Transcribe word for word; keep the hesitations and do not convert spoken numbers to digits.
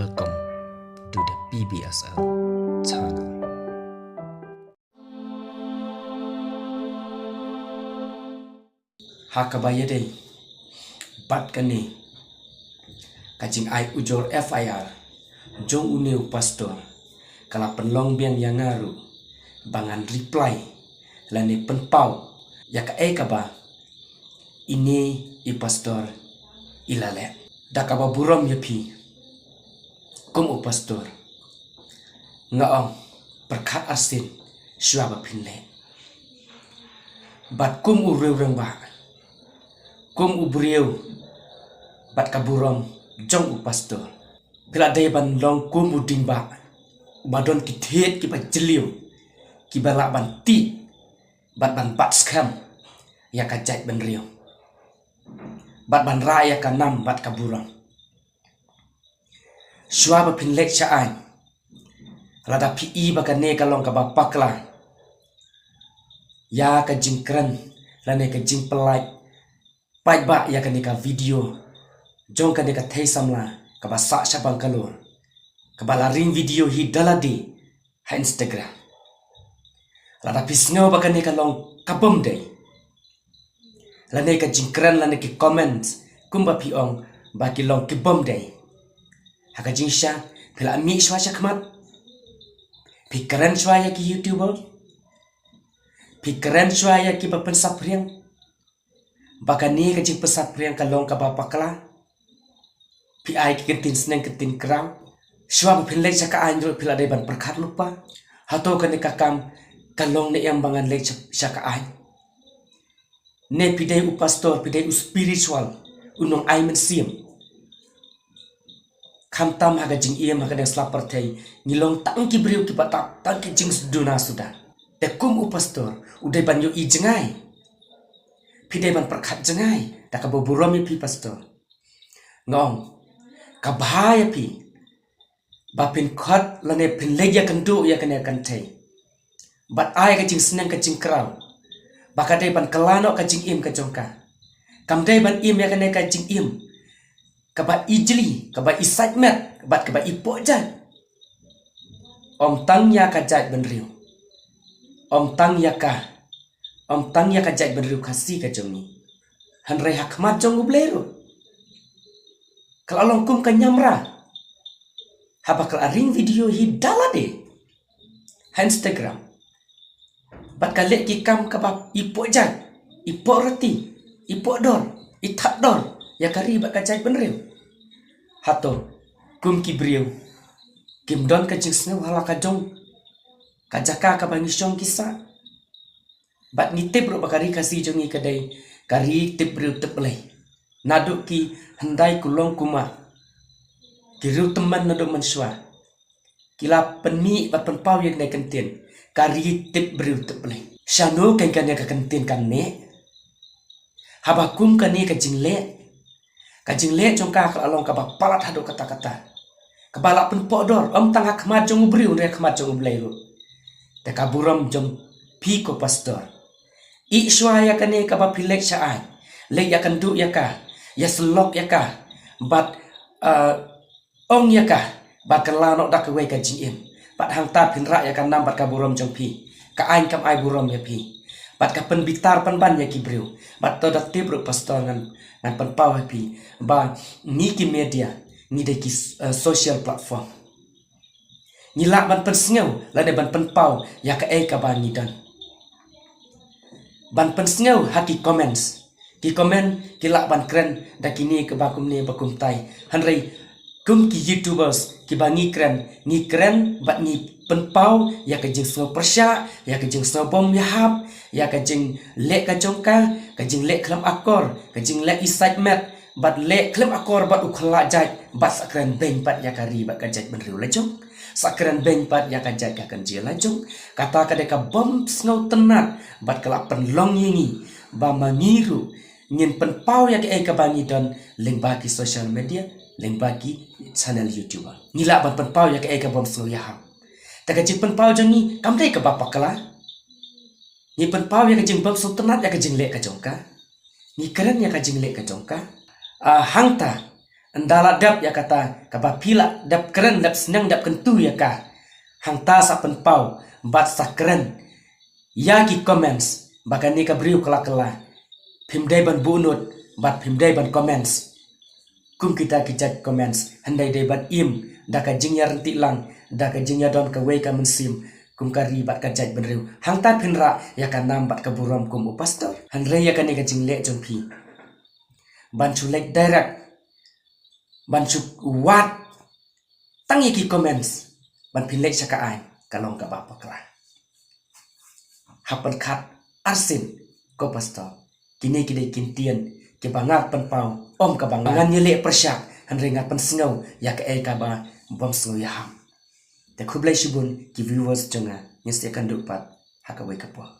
Welcome to the P B S L channel. Ha kaba ïadei bad kane ka jingai ujor F I R jong une u pastor, ka la pynlong biang ïa nga ruh ba ngan reply lane pynpaw ïa kaei kaba ine i pastor i la leh. Da kaba burom ïa phi kum u pastor, nga ong pyrkhat arsien shuwa ba phin leh. Bad kum u riew rangbah, kum u briew bad ka burom jong u pastor, phi la dei ban long kum u dieng bah uba don ki thied kiba jylliew, kiba lah ban tih bad ban bat skhem ïa ka jaitbynriew bad ban rah ïa ka nam bad ka burom. Shuwa ba phin leit sha aiñ, lada phi i ba kane ka long kaba bakla ïa ka jingkren lane ka jingpyllait paidbah ïa kane ka video jong kane ka thei samla kaba sah sha Bangalore, kaba la ring video hi da lade ha Instagram. Lada phi sngew ba kane ka long ka bym dei, lane ka jingkren lane ki comments kumba phi ong ba ki long ki bym dei, ha ka jingshisha phi la mih shuwa sha khmat, phi kren shuwa ïa ki YouTuber, phi kren shuwa ïa kiba pynsaphriang ba kane ka jingpynsaphriang ka long kaba bakla. Phi ai ki kyntien sneng kyntien kraw. Shuwa ba phin leit sha ka aiñ ruh phi la dei ban pyrkhat lypa, hato kane ka kam ka long ne em ba ngan leit sha, sha ka aiñ? Ne phi dei u pastor, phi dei u spiritual, u nongai mynsiem? Khamtam ha ka jingim ha kane ka sla pyrthei ngi long tang ki briew kiba tap tang ki jingsduna suda. Te kum u pastor u dei ban ïohi jngai. Phi dei ban pyrkhat jngai da kaba burom ïa phi pastor. Nga ong ka bha ïa phi ba phin khot lane phin leit ïakynduh ïa kane ka kynthei bad ai ka jingsneng ka jingkraw ba ka dei ban kylla noh ka jingim ka jong ka. Kam dei ban im ïa kane ka jingim kaba ijli, kaba isaitmet bad kaba ipoh jait. Ym tang ïa ka jaitbynriew, ym tang ïa ka, ym tang ïa ka jaitbynriew Khasi ka jong ngi, hynrei ha khmat jong U Blei ruh ka la long kum ka ñiamra haba ka la ring video hi da lade ha Instagram. Bad ka leh ki kam kaba ipoh jait, ipoh rati, ipoh dor, ithad dor ïa ka ri bad ka jaitbynriew. Hato kum ki briew kim don ka jingsngew ha la ka jong ka jaka kaba ngi shong ngi sah? Bad ngi tip ruh ba ka ri Khasi jong ngi ka dei ka ri tip briew tip Blei. Naduh ki hyndai kulong kumar, ki riew tymmen naduh mynshuwa, ki la pynmih bad pynpaw ïa kane ka kyntien ka ri tip briew tip Blei. Shano kane ka kyntien kan neh? Haba kum kane ka jingleh, ka jingleh jong ka ka la long kaba palat haduh katta katta, kaba la pynpoh dor ym tang ha khmat jong u briew hynrei ha khmat jong U Blei ruh. Te ka burom jong phi ko pastor, ïeh shuwa ïa kane kaba phi leit sha aiñ, leit ïakynduh ïa ka, ïasyllok ïa ka bad, eh, ong ïa ka ba kylla noh da kawei ka jingim. Bad hangta phin rah ïa ka nam bad ka burom jong phi, ka aiñ kam ai burom ïa phi. Bad ka pynbitar pynban ïa ki briew. Bad to da tip ruh pastor ngan, ngan pynpaw ha phi ba ngi ki media ngi dei ki, eh, social platform. Ngi lah ban pynsngew lane ban pynpaw ïa kaei kaba ngi don. Ban pynsngew ha ki comments. Ki comment ki lah ban kren da kine kaba kumne ba kumtai. Hynrei kum ki YouTubers kiba ngi kren, ngi kren bad ngi pynpaw ïa ka jingsngew pyrshah, ïa ka jingsngew bym ïahap, ïa ka jingleh ka jong ka, ka jingleh khlem akor, ka jingleh isaitmet, bad leh khlem akor bad u khyllah jait, bad sa kren beiñ pat ïa ka ri bad ka jaitbynriew la jong. Sa kren beiñ pat ïa ka jait ka kynjia la jong. Kata ka dei ka bym sngewtynnat bad ka la pynlong ïa ngi ba ma ngi ruh ngin pynpaw ïa kaei kaba ngi don lyngba ki social media, lyngba ki channel YouTube. Ngi lah ban pynpaw ïa kaei ka bym sngew ïahap. Te ka jingpynpaw jong ngi kam dei kaba bakla. Ngi pynpaw ïa ka jingbym sngewtynnat ïa ka jingleh ka jong ka. Ngi kren ïa ka jingleh ka jong ka. Ah, hangta Ynda la dep ïa kata, kaba phi la dep kren, dep sneng, dep kyntu ïa ka, hangta sa pynpaw bad sa kren ïa ki comments ba kane ka briew kylla kylla. Phim dei ban buh nud bad phim dei ban comments kum kita ki jait comments, hynrei dei ban im da ka jingïarynti lang, da ka jingïadon kawei ka mynsiem kum ka ri bad ka jait bynriew. Hangta phin rah ïa ka nam bad ka burom kum u pastor. Hynrei ïa kane ka jingleh jong phi ban shu leit direct, ban shu wad tang ïa ki comments, ban phin leit sha ka aiñ, ka long kaba bakla. Ha pynkhot arsien, ko pastor, kine ki dei ki ktien kiba nga pynpaw, ym kaba ngan ïaleh pyrshah, hynrei nga pynsngew ïa kaei kaba bym sngew ïahap. Te khublei shibun ki viewers jong nga, ngin sa ïakynduh pat ha kawei ka por.